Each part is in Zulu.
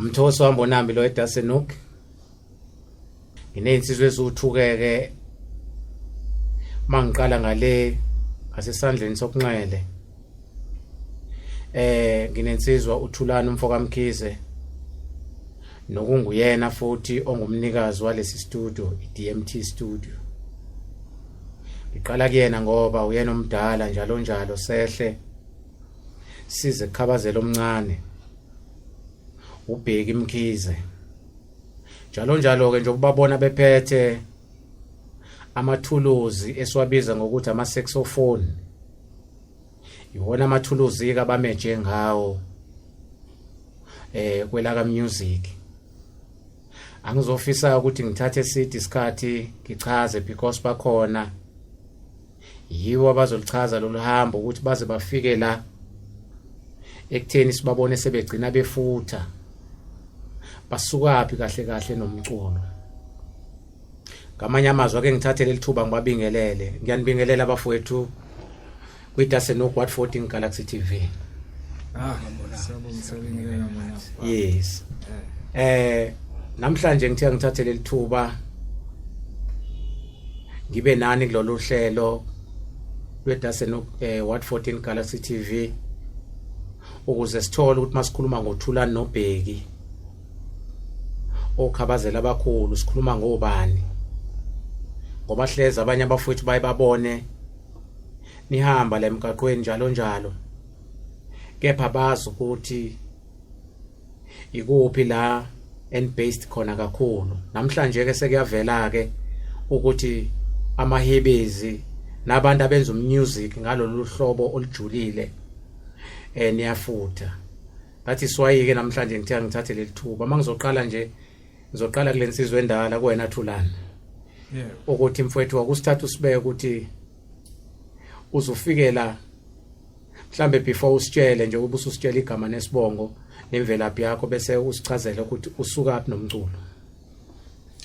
Umthosi wambonambi lo eDasenuk. Nginezinsizwa eziwuthukeke mangiqala ngale ngasesandleni sokunxele. Nginensizwa uThulani umfo kaMkhize nokunguyena futhi ongumnikazi walesi studio iDMT Studio. Ngiqala kuyena ngoba uyena omdala njalo njalo sehle size kukhabazela omncane uBheki Mkhize. Njalo njalo ke nje ukubabona bephethe amathuluzi esiwabiza ngokuthi ama saxophone iwona amathuluzi ke abameje ngawo kwelaka music. Angizofisa ukuthi ngithathe eside isikhathi ngichaze because bakhona yiwo abazolichaza lolu hambo ukuthi baze bafike la ekutheni sibabone sebegcina befutha basukaphi kahle kahle nomculo. Ngamanye amazwi ake ngithathe leli thuba ngibabingelele. Ngiyanibingelela abafowethu kwiDasenuk Ward 14 Galaxy TV. Ah, siyabonga, siyabingelela mona. Yes. Namhlanje ngithe ngithathe leli thuba ngibe nani kulolu hlelo lweDasenuk Ward 14 Galaxy TV ukuze sithole ukuthi masikhuluma ngoThulani noBheki okhabazela abakhulu sikhuluma ngobani, ngoba hleza abanye abafowethu baye babone nihamba la emgaqweni njalo njalo kepha bazi ukuthi ikuphi la en based khona kakhulu. Namhlanje ke sekuyavela ke ukuthi amahebezi nabantu abenza umusic ngalolu hlobo olujulile niyafutha. Ngathi siwayike namhlanje ngithe ngithathe leli thuba. Mangizoqala nje ngizoqala kule nsizwe endala kuwena Thulani. Yebo. Ukuthi mfowethu wakusithatha usibeke ukuthi uzofikela mhlambe before usitshele nje ube ususitshela igama nesibongo nemvelaphi yakho bese usichazela ukuthi usuka phi nomculo.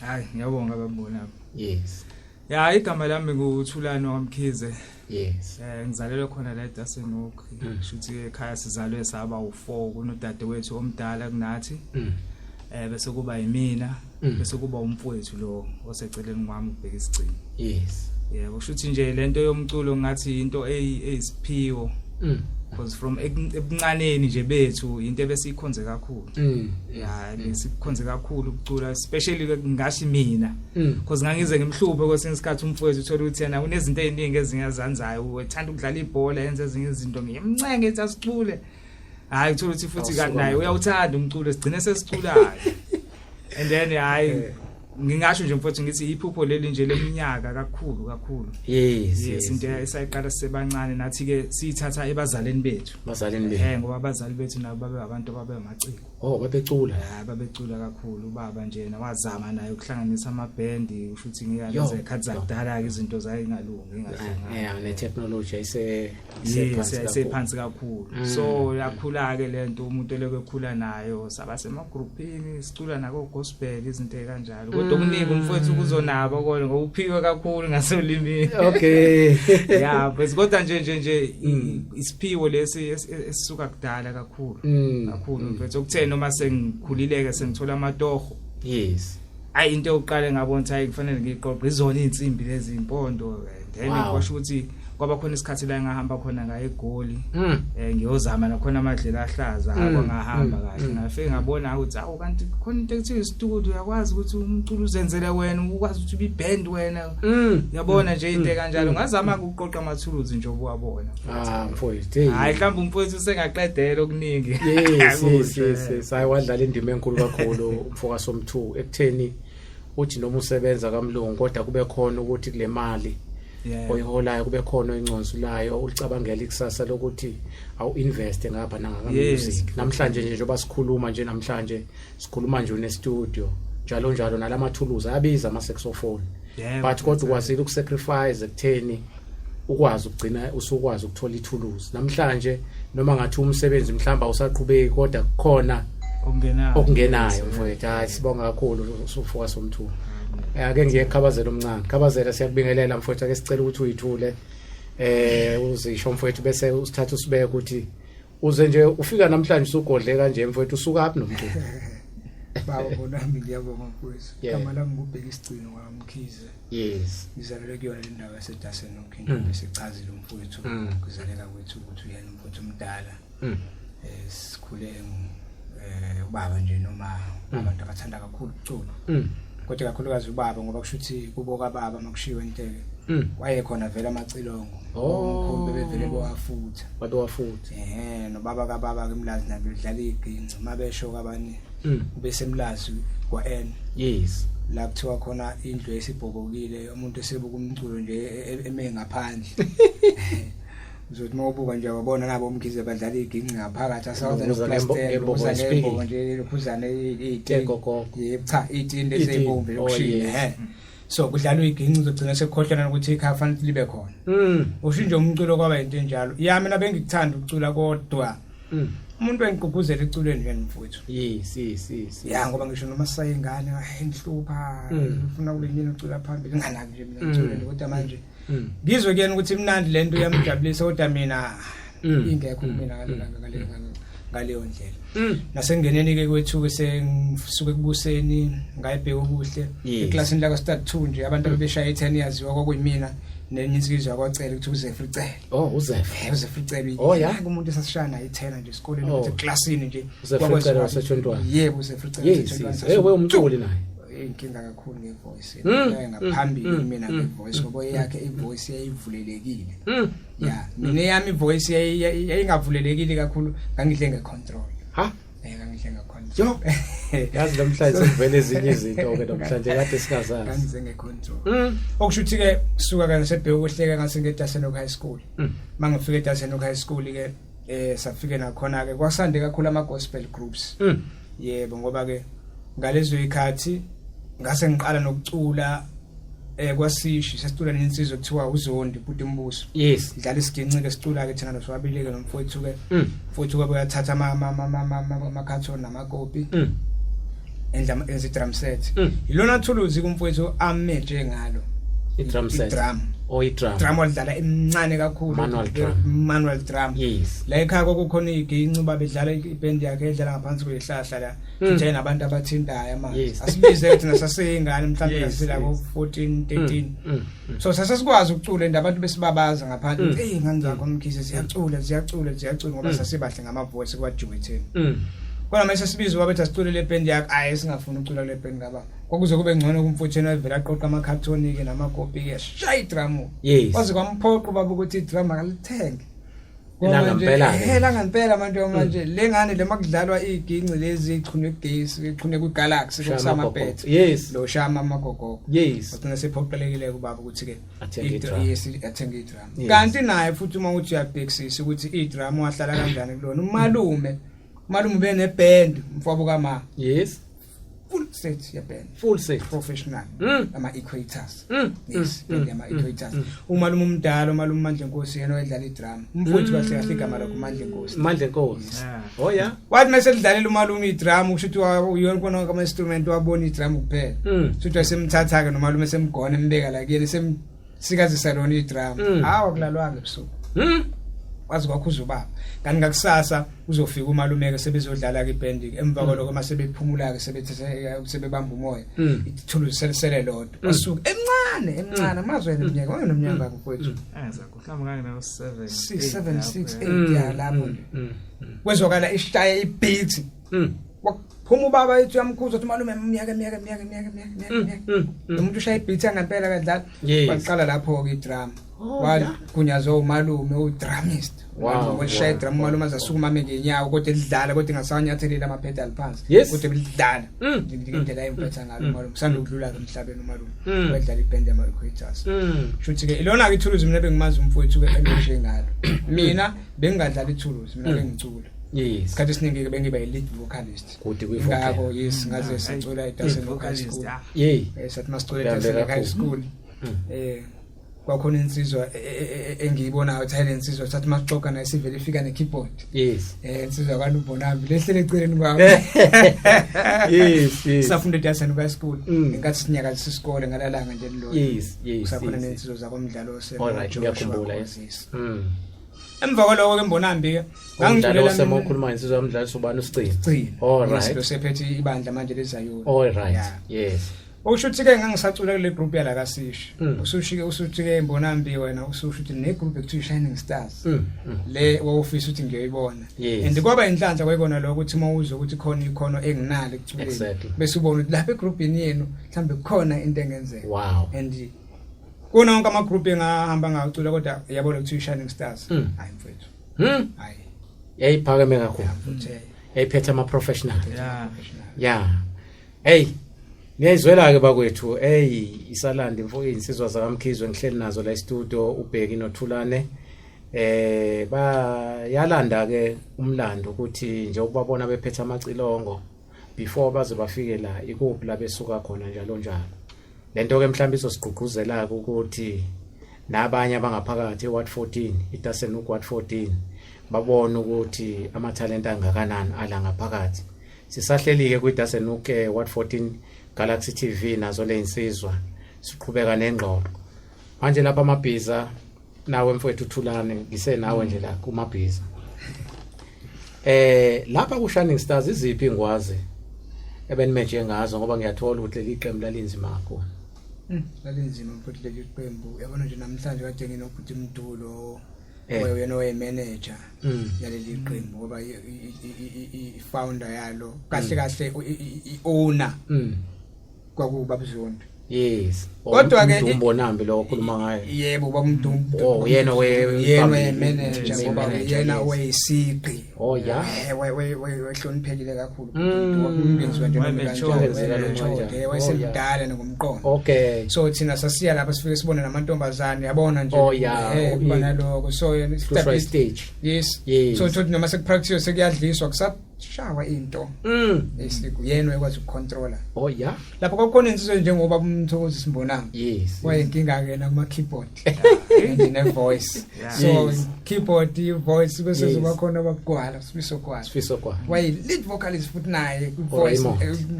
Hayi, ngiyabonga babona. Yes. Ya, igama lami nguThulani waMkhize. Yes. Ngizalelwe khona la eDasenuk. Shuthi ekhaya sizalwe saba u4 kunodadewethu omdala kunathi. Bese kuba yimina, bese kuba umfowethu lo oseceleni kwami ubheka isigcino. Yes. Yebo, shuthi nje lento yomculo ngathi into eyisiphiwo. Because from ebuncaneni nje bethu into ebesikhonze kakhulu. Ya, besikhonze kakhulu ukucula, especially ngashi mina. Because ngangize ngimhluphe kwesinye isikhathi umfowethu, uthola ukuthi yena unezinto eziningi ezingazanzayo, uthanda ukudlala ibhola, yenza ezinye izinto, ngiyamncenge ethi asicule. Hayi, uthola ukuthi futhi kanti naye uyawuthanda umculo, sigcine sesiculayo. And then hayi, ngingasho nje mfowethu ngithi iphupho leli nje leminyaka kakhulu kakhulu. Yes. Into esayiqala sisebancane nathi ke siyithatha ebazaleni bethu. Bazaleni bethu. Ngoba abazali bethu nabo babe abantu ababe amaciko. Oh, babecula. Ya, babecula kakhulu. Ubaba nje yena wazama naye ukuhlanganisa amabhendi, usho ukuthi ngiyalezo zikhathi zakudala ke izinto zayingalungi ingahlangani. Yeah, ne technology ayise isephansi kakhulu. So yakhula ke lento, umuntu eleke ekhula nayo, saba semagroupini sicula nako gospel, izinto ekanjalo. Kodwa okuningi umfowethu kuzonabo kona ngoba uphiwe kakhulu ngasolimini. Yeah, but kodwa nje isiphiwo lesi esisuka kudala kakhulu kakhulu mfethu, okuthe noma sengikhulileke sengithola amatoho. Ayi, into yokuqala engabona ukuthi hayi, kufanele ngiqoqe izona izinsimbi lezi, impondo, then kwasho ukuthi kwaba khona isikhathi la engahamba khona ngaye eGoli ngiyozama nakhona amadlela ahlaza kwangahamba kahle. Ngafike ngabona ukuthi awu, kanti khona into ekuthiwa istudio, uyakwazi ukuthi umculo uzenzele wena, ukwazi ukuthi ube band wena. Uyabona nje into kanjalo, ngazama ukuqoqa amathuluzi nje obuwabona. Ah, mfowethu, hey. Hayi, mhlawumbe umfowethu usengaqedela okuningi. Yes. Hayi, wadlala indima enkulu kakhulu umfoka Somthu ekutheni uthi noma usebenza kamlungu kodwa kube khona ukuthi kule mali oyiholayo kube khona oyinconzulayo, ulicabangela ikusasa lokuthi awu invest ngapha nangaka music. Namhlanje nje njengoba sikhuluma nje, namhlanje sikhuluma nje une studio njalo njalo, nalamathuluzi abiza ama saxophone, but kodwa ukwazile ukusacrifice ekutheni ukwazi ukugcina usukwazi ukuthola ithuluzi namhlanje, noma ngathi umsebenzi mhlamba awusaqhubeki kodwa kukhona okungenayo. Okungenayo mfowethu. Hayi, sibonga kakhulu usufuka Somthu. Ake ngiye Khabazela omncane. Khabazela, siyakubingelela mfowethu, ake sicela ukuthi uyithule uzisho mfowethu bese usithatha usibeke ukuthi uze nje ufika namhlanje usugodle kanje mfowethu, usuka phi nomculo? Baba bonami, ngiyabonga mfowethu. Igama lami ngubheka isigcino kwaMkhize. Yes. Ngizalelwe kuyona le ndawo yaseDassenhoek, njengoba sichazile umfowethu kuzaleka kwethu ukuthi uyena umfowethu omdala. Sikhule ubaba nje noma abantu abathanda kakhulu ukucula. Kodwa kakhulukazi ubaba, ngoba kusho ukuthi kubo kababa makushiwe enteke wayekhona vele amacilongo. Omkhulu bebevele bewafutha. Babewafutha. Nobaba kababa ke eMlazi nabo bedlala iginci, mabesho kabani ubesemlazi kwa N. Yes. La kuthiwa khona indlu esibhobokile, umuntu esebuka umculo nje eme ngaphandle. Uzothi mawubuka nje wabona nabo uMkhize badlala iginci ngaphakathi, asawuza nokuplastela nje lokhuzane izitini. Yebo, cha, izitini lezibomvu lokushila. So kudlalwa iginci, uzogcina sekukhohlwana ukuthi ikhaya fanele libe khona. Usho nje umculo kwaba into enjalo. Ya, mina bengikuthanda ukucula, kodwa umuntu engigqugquzela eculweni yena mfowethu. Yes. Ya, ngoba ngisho noma sisayingane engihlupha ufuna kube yini ucula phambili, nginganaki nje mina ngiculeni, kodwa manje ngizwe kuyena ukuthi imnandi lento, iyamjabulisa, kodwa mina ingekho kumina ngaleyo ndlela. Nasengeneni ke kwethu ke sengisuke kubuseni ngayibheka okuhle eklasini la ka start 2 nje, abantu abebeshaya i10 yaziwa kwakuyimina nenye insizwa kwacela ukuthi uZefri Cele. Oh, uZefri. UZefri Cele. Oh, yeah. Umuntu esasishaya naye i10 nje esikoleni, ukuthi eklasini nje. uZefri Cele wase21. Yebo, uZefri Cele. Yes. Hey, we umculi naye. Inkinga kakhulu ngevoice ngaphambili mina ngevoice, ngoba eyakhe ivoice yayivulelekile. Ya, mina eyami ivoice yayingavulelekile kakhulu, ngangidle ngecontrol. Ha? Ngangidle ngecontrol. Yo. Yazi namhlanje sekuvele ezinye izinto ke namhlanje kade singazazi. Ngangidle ngecontrol. Okusho ukuthi ke suka ke ngisebheke ukuhleka ngase ngeDassenhoek High School. Mangifika eDassenhoek High School ke, safike nakhona ke kwasande kakhulu ama gospel groups. Yebo, ngoba ke ngalezo ikhathi ngase ngiqala nokucula kwasishi, sesicula nensizwa kuthiwa uZondi Buti Mbuso. Dlala isiginci ke, sicula ke thina noswabili ke nomfowethu ke. Mfowethu ke uyathatha ama ama carton namakopi endla enza drum set. Ilona thuluzi kumfowethu ameje ngalo. I-drum set. I-drum. Oh, i-drum. Drum olidlala emncane kakhulu. Manual drum. Manual drum. Yes. La ekhaya kwakukhona iginci, babedlala iband yakhe edlala ngaphansi kwezihlahla la. Nje nabantu abathintayo manje. Asibize thina saseyingane mhlawumbe sila ko 14 13. So sasesikwazi ukucula and abantu besibabaza ngaphandle. Hey, ngani zakho Mkhize ziyacula, ziyacula, ziyacula, ngoba sasibahle ngama voice kwadueteni. Kodwa mase sibizwa babethi asicule le band yakhe, ayi, singafuni ukucula le band ngaba. Kwakuze kube ngcono kumfutsheni wavela aqoqa ama-carton ke namakopi ke, shaya idrum. Kwaze kwamphoqa ubaba ukuthi idrum akalithenge. Langempela ke. La ngempela manje manje le ngane le makudlalwa iginci lezi ixhunywe kugesi, ixhunywe kwi-Galaxy kusamabethe. Lo shama amagogogo. Wagcina sephoqelekile kubaba ukuthi ke athenge yes, athenge idrum. Kanti naye futhi uma uthi uyabhekisisa ukuthi idrum wahlala kanjani kulona, umalume umalume bene band mfowabo kama. Full set ye band. Full set. Professional. Ama equators. Yes, band ama equators. Umalume umdala, umalume Mandla Nkosi, yena oyedlala idrum. Umfowethu kahle kahle igama lakhe uMandla Nkosi. Mandla Nkosi. Oh yeah. Wathi mase lidlalela umalume idrum, kusho ukuthi uyona kona kama instrument wabona idrum kuphela. Kusho wasemthatha ke nomalume semgona embeka la kuyena, semsikazisa lona idrum. Hawa, kulalwanga ebusuku. Wazi kwakhuza ubaba. Kanti ngakusasa uzofika umalume ke sebezodlala ke iband ke, emva kwalokho mase bephumula ke, sebethe sebebamba umoya, ithuluzi selisele lodwa. Wasuka emncane emncane, amazwe eneminyaka wayenomnyaka mfowethu. Angizakho mhlawumbe nganginawo 7. 6 7 6 8, ya, lapho nje. Kwezwakala ishaya ibeat. Waphuma ubaba ethi uyamkhuza ukuthi malume, miyake miyake miyake miyake miyake miyake. Lo muntu ushaya ibeat angempela kadlala. Waqala lapho ke idrum. Wagunyazwa umalume udrumist. Walishaya idrum umalume azasukuma ame ngenyawo, kodwa elidlala kodwa engasawanyatheleli ama-pedal phansi. Kodwa belidlala. Ngendlela ayimphetha ngalo umalume. Kusanda ukudlula ke emhlabeni umalume. Wadlala iband yama Equators. Shuthi ke ilona ke ithuluzi mina bengimazi umfowethu ke emeshe ngalo. Mina bengingadlala ithuluzi, mina bengicula. Isikhathi esiningi ke bengiba i-lead vocalist. Kude kwi-vocal. Ngakho yes, ngaze sicula eDassenhoek High School. Sathi masicula Uyahambeka eDassenhoek High kakhulu. School. Kwakhona insizwa engiyibonayo ukuthi hayi, le nsizwa sathi masixoxa naye sivele ifika ne-keyboard. Insizwa kaLubonambi lehlele eceleni kwami. Yes. Safunda eDassenhoek High School. Ngenkathi sinyakazisa isikole ngalalanga nje lilodwa. Yes. Kusakhona yes. nensizwa zakomdlalo All right, ngiyakhumbula, yes. Emva kwaloko ke Mbonambi ke Umdlalo osemokhuluma insizwa yomdlalo ubani uSigcina. Gcina. All right. Lo sephethe ibandla manje lezayoni. All right. Yeah. Yes. Okusho ukuthi ke ngangisacula kule group yala kaSishi. Usushike usuthi ke Mbonambi wena ususho ukuthi ne group ekuthiwa Shining Stars. Le wawufisa ukuthi ngiyoyibona. And kwaba inhlanhla kwayikona lokho ukuthi uma uzwe ukuthi khona ikhono enginalo ekuculeni. Bese ubona ukuthi lapha egroupini yenu mhlambe kukhona into engenzeka. Wow. And kuna wonke ama group engahamba ngawucula kodwa yabona kuthiwa Shining Stars. Hayi mfethu. Hayi. Yayiphakeme kakhulu. Futhi Yayiphethe ama professional. Yeah. Yeah. Hey. Niyayizwela ke bakwethu. Hey, isalandi mfo insizwa zakaMkhizwe ngihleli nazo la e-studio uBheki noThulane. Bayalanda ke umlando ukuthi nje ukubabona bephethe amacilongo before baze bafike la ikuphi la besuka khona njalo njalo. Lento ke mhlawumbe izosigqugquzela ukuthi nabanye abangaphakathi eWard 14 iDassenhoek Ward 14 babone ukuthi amathalenta angakanani ala ngaphakathi. Sisahleli ke kwiDassenhoek Ward 14 Galaxy TV nazo lezinsizwa siqhubeka nengxoxo. Manje lapha amabhiza nawe mfowethu Thulane ngisenawe nje la kumabhiza. Lapha ku Shining Stars iziphi ingwazi ebenimeje ngazo ngoba ngiyathola ukuthi leli qembu lalinzima kakhulu. Lalinzima mfowethu leli qembu. Yabona nje namhlanje kade nginobhuti Mdulo wena oyi-manager yaleli qembu ngoba i-founder yalo kahle kahle i-owner kwakuba Mzondi. Yes. Kodwa ke uMbonambi lo okhuluma ngaye. Yebo baba Mdumbu. Oh yena we manager ngoba yena wayisiqi. Oh yeah. Wehloniphekile kakhulu. Wakungenziwa nje noma kanjani. Wayesemdala ngomqondo. Okay. So thina sasiya lapha sifike sibone namantombazane yabona nje. Oh yeah. Kuba naloko. So yena stage. Yes. So thothi noma sekupractice sekuyadliswa kusashawa into. Esiku yena ekwazi ukucontroller. Oh yeah. Lapho kwakukhona insizwa njengoba uMthokozisi Mbonambi. Yes. Wayenkinga ke na kuma keyboard. Ne voice. So keyboard voice bese kuzoba khona ababugwala Sifiso Gwala. Sifiso Gwala. Waye lead vocalist futhi naye ku voice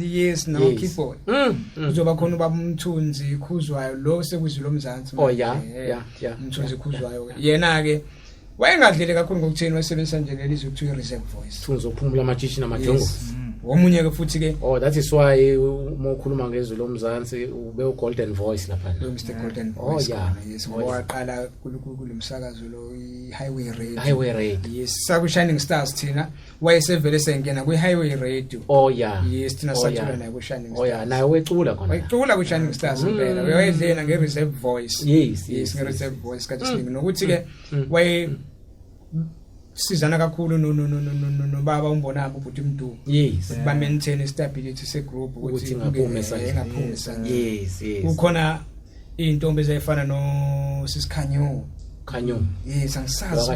yes no keyboard. Kuzoba khona ubaba uMthunzi Khuzwayo lo sekuzwi lomzansi. Oh yeah. Yeah yeah. Umthunzi Khuzwayo yena ke wayengadlele kakhulu ngokutheni wasebenzisa nje leli zwi kuthiwa reserve voice. Thunzi uphumula amatshitshi namajongo. Omunye ke futhi ke oh that is why uma ukhuluma ngezwi lomzansi ube u golden voice lapha. Mr Golden Voice. Oh yeah. Yes ngoba waqala kulumsakazo lo i Highway Radio. Highway Radio. Yes saku Shining Stars thina wayesevele sengena kwi Highway Radio. Oh yeah. Yes thina sathula naye ku Shining Stars. Oh yeah naye wecula khona. Wecula ku Shining Stars impela. Wayedlela nge reserve voice. Yes yes nge reserve voice kade siningi nokuthi ke waye sizana kakhulu no no no no nobaba uMbonambi ubhuti Mdu. Yes. Ba maintain stability se group ukuthi ingaphumi esandleni. Yes yes. Kukhona intombi ezayifana no Sisikhanyo. Khanyo. Yes angisazi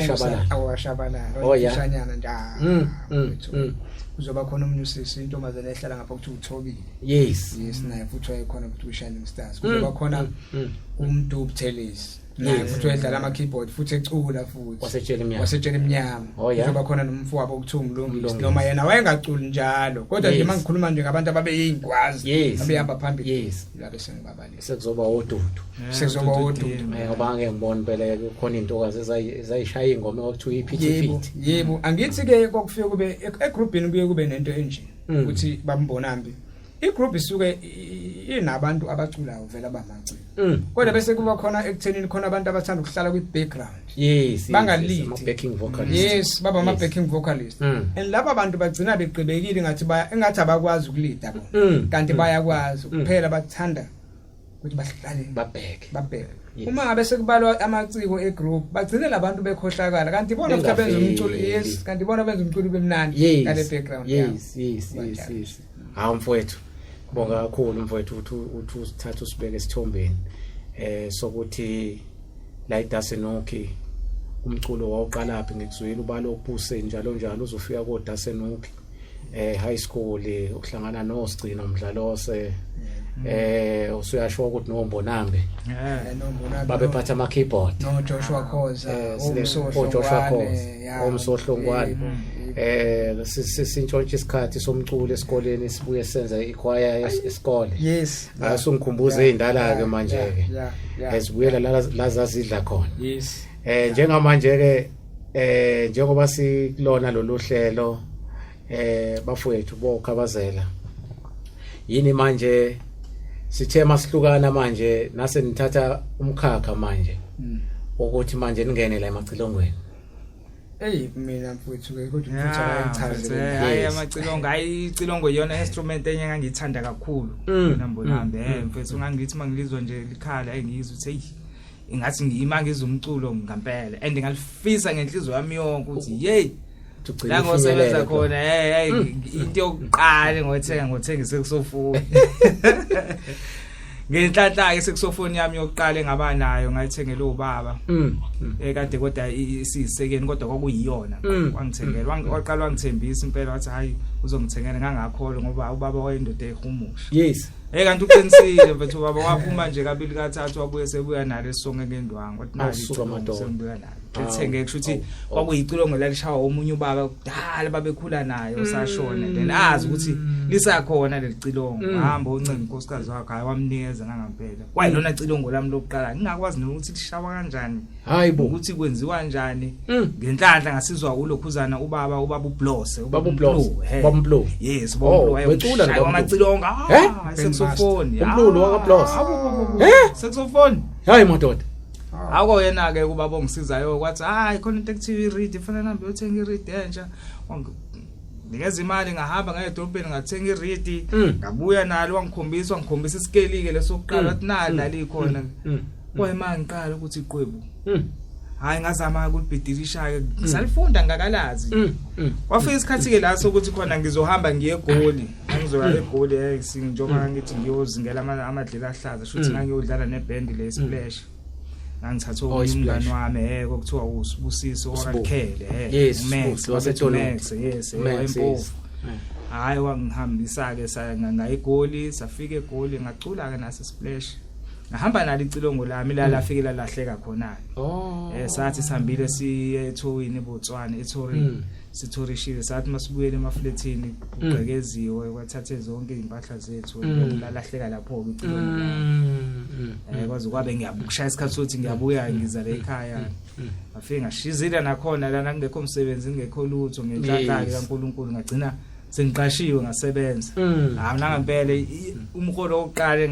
awashabalala. Ushanyana nje. Kuzoba khona omunye usisi intombazane ehlala ngapha kuthi uThobile. Yes. Yes naye futhi wayekhona futhi uShining Stars. Kuzoba khona uMdu Buthelezi. Naye futhi wayedlala ama keyboard futhi ecula futhi. Wasetshela imnyama. Wasetshela imnyama. Kuzoba khona nomfowabo okuthiwa uMlungisi noma yena wayengaculi njalo. Kodwa nje mangikhuluma nje ngabantu ababeyingwazi abehamba phambili. Yes. Labe sengibabalisa. Sekuzoba odudu. Sekuzoba odudu. Ngoba ngeke ngibone phela kukhona intokazi ezayishaya ingoma okuthiwa iphithiphithi. Yebo, angithi ke kwakufike kube egroupini kuye kube nento enje ukuthi baMbonambi. Igroup isuke inabantu abaculayo vele abamaciko. Kodwa bese kuba khona ekuthenini khona abantu abathanda ukuhlala kwi background. Yes. Bangalidi. Ama backing vocalist. Yes, baba ama backing vocalist. And laba bantu bagcina begqibekile ngathi baya engathi abakwazi ukulida bona. Kanti bayakwazi kuphela bathanda ukuthi bahlale babheke. Babheke. Uma ngabe sekubalwa amaciko egroup bagcine labantu bekhohlakala kanti bona futhi benza umculo yes kanti bona benza umculo bemnandi ngale background. Yes yes yes yes. Hawu mfowethu bonga kakhulu mfowethu uthi usithatha usibeke esithombeni sokuthi la iDassenhoek umculo wawuqala phi ngikuzwile ubalo okubuse njalo njalo uzofika ko Dassenhoek high school uhlangana noSigcina Mdlalose usuyasho ukuthi noMbonambi babephatha ama keyboard no Joshua Khoza Joshua Khoza umsohlongwane sisintshontsha isikhathi somculo esikoleni sibuye senze ikhwaya esikole. Yes. Asungikhumbuza ezindala ke manje ke ezibuyela la zazidla khona. Yes. Njengamanje ke Njengoba sikulona lolu hlelo, bafowethu boKhabazela, yini manje sithe masihlukana manje nase nithatha umkhakha manje ukuthi manje ningene la emacilongweni? Ey, mina mfowethu ke, kodwa mfowethu akayichaze. Hayi, amacilongo, hayi, icilongo iyona instrument enye engangiyithanda kakhulu mina, Mbonambi. Mfethu, ngangithi mangilizwa nje likhala, engizwa ukuthi hey, ingathi ngiyima ngizwa umculo ngempela, and ngalifisa ngenhliziyo yami yonke ukuthi hey, la ngosebenza khona, hey hey, into yokuqala ngothenga isekusofoni. Ngenhlanhla ke, sekusofoni yami yokuqala engaba nayo ngayithengela ubaba ekade, kodwa isiyisekeni, kodwa kwakuyiyona. Wangithengela, waqala wangithembisa impela, wathi hayi, uzongithengela. Ngangakholwa ngoba ubaba wayendoda ehumusha. Hey, kanti uqinisile mfethu, ubaba waphuma nje kabili kathathu, wabuye sebuya nalo esonge ngendwangu, wathi nali sengibuya nalo, lithenge. Kusho ukuthi kwakuyicilongo lalishawa omunye ubaba kudala babekhula naye osashona, then azi ukuthi lisakhona leli cilongo, hamba uncenga unkosikazi wakhe. Hayi, wamnikeza ngangampela. Kwayilona cilongo lami lokuqala, ngingakwazi nokuthi lishawa kanjani, Hayibo, ukuthi kwenziwa kanjani. Ngenhlanhla ngasizwa ulokhuzana ubaba uBlose. Ubaba uBlose, ubaba uMplo. Yes, ubaba uMplo. Wecula nobaba amacilongo, ah, saxophone. Umlulu wakaBlose. Saxophone. Hayi madoda. Akho yena ke ubaba ongisizayo, kwathi hayi, khona into ekuthiwa ireed, ifanele hambe uyothenga ireed entsha. Nikeza imali, ngahamba ngaye edolobheni, ngathenga ireed, ngabuya nalo, wangikhombisa isikeli ke lesokuqala, wathi nali lalikhona. Kwayima ngiqala ukuthi iqwebu, hayi, ngazama ukulibhidilisha ke, ngisalifunda ngakalazi. Kwafika isikhathi ke la sokuthi khona ngizohamba ngiye eGoli, ngizoya eGoli, njengoba ngithi ngiyozingela amadlela ahlaza, shuthi ngangiyodlala neband le Splash. Ngangithatha umngani wami kokuthiwa uSibusiso wakaKhele, Max. Max, yes, wempofu. Hayi, wangihambisa ke, saya ngayigoli, safika eGoli, ngacula ke nase Splash, ngahamba nalo icilongo lami la, lafike lalahleka khona. Sathi sihambile siye ethowini eBotswana, eTorin, sithorishile, sathi masibuyele emafletini kugqekeziwe, kwathathe zonke izimpahla zethu, lalahleka lapho ke icilongo lami. Kwaze kwabe ngiyabukushaya isikhathi sokuthi ngiyabuya, ngiza la ekhaya, ngafike ngashizila nakhona lana kungekho umsebenzi, ngekho lutho. Ngenhlanhla kaNkuluNkulu ngagcina sengiqashiwe, ngasebenza. Hayi, nangempela umholo wokuqala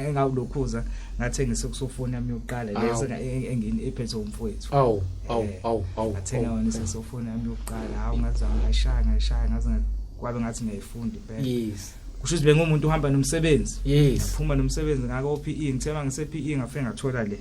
engawulokhuza ngathenga isekusofoni yami yokuqala, leso engini ephethe umfowethu. Awu awu awu awu. Ngathenga yona isekusofoni yami yokuqala. Hawu, ngazama, ngayishaya, ngayishaya, ngaze kwabe ngathi ngiyayifunda impela. Kusho ukuthi bengumuntu uhamba nomsebenzi. Ngaphuma nomsebenzi ngako PE, ngithe mangise PE ngafike ngathola le.